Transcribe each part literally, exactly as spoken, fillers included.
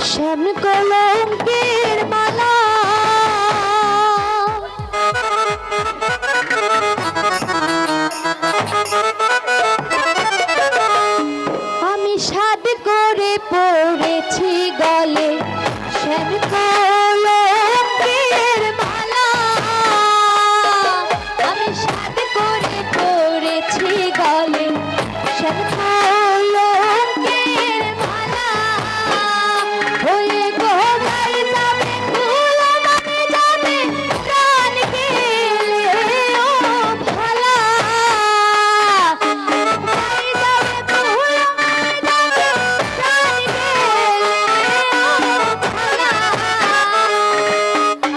শ্যাম কলঙ্কের মালা। আমি সাধ করে পড়েছি গলে শ্যাম কলঙ্কের মালা। আমি সাধ করে পড়েছি গলে শ্যাম কলঙ্কের মালা। হয়ে গো গায়ে যাবে, ফুল মানে যাবে, প্রাণ গেলেও ভালা। গায়ে যাবে, ফুল মানে যাবে, প্রাণ গেলেও ভালা।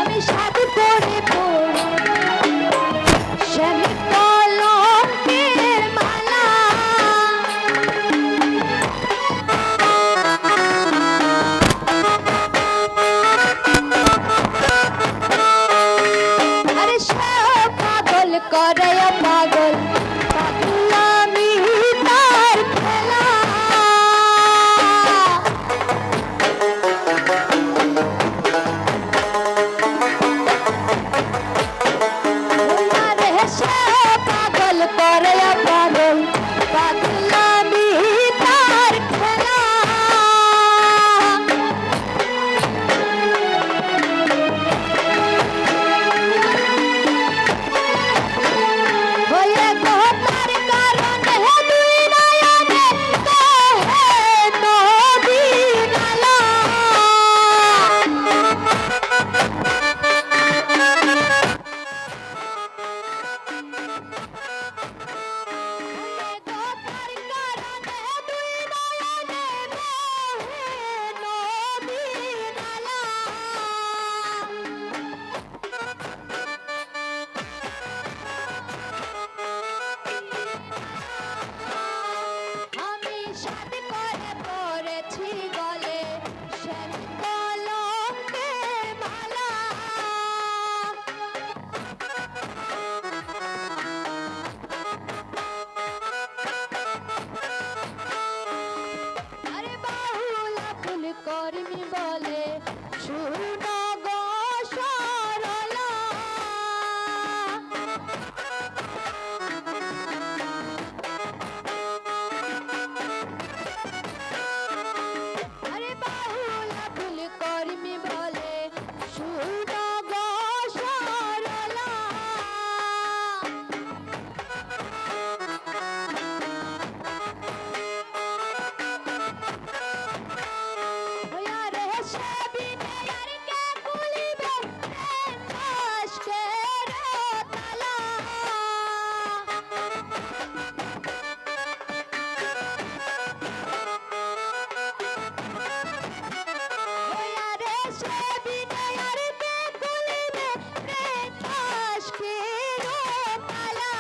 আমি সাধ করে পড়ি শ্যাম কলঙ্কের মালা। আরে সে পাগল করে পাগল, পাগলামি তার খেলা। আরে সে পাগল করে পাগল, পাগলামি তার খেলা। হয়ে গো তার কারণে দুই নয়নে বহে নদী নালা। আমি সাধ করে পড়েছি গলে শ্যাম কলঙ্কের মালা। আরে বাউলা ফুল করিম বলে, শুনো গো সরলা। আরে বাউলা ফুল করিম বলে, শুনো গো সরলা। ওয়া রে সে বিনে আর কে খুলিবে প্রেম আশকের তালা। ওয়া রে সে বিনে আর কে খুলিবে প্রেম আশকের তালা।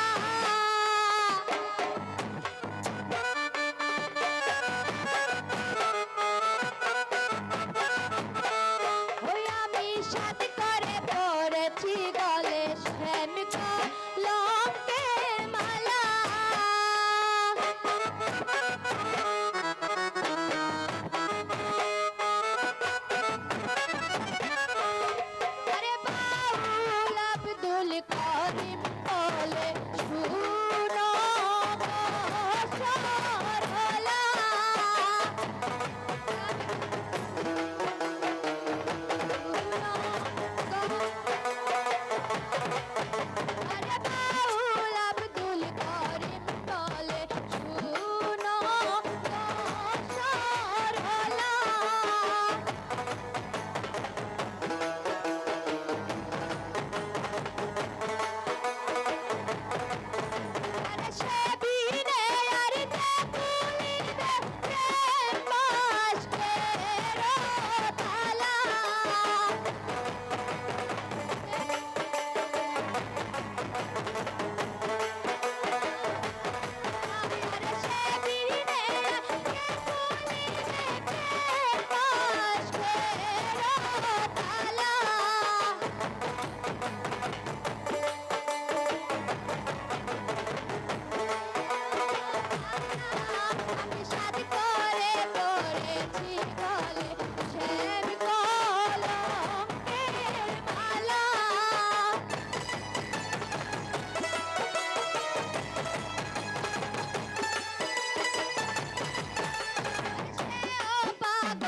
ওই আমি সাধ করে পড়েছি গলে শ্যাম কলঙ্কের মালা।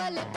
Dale,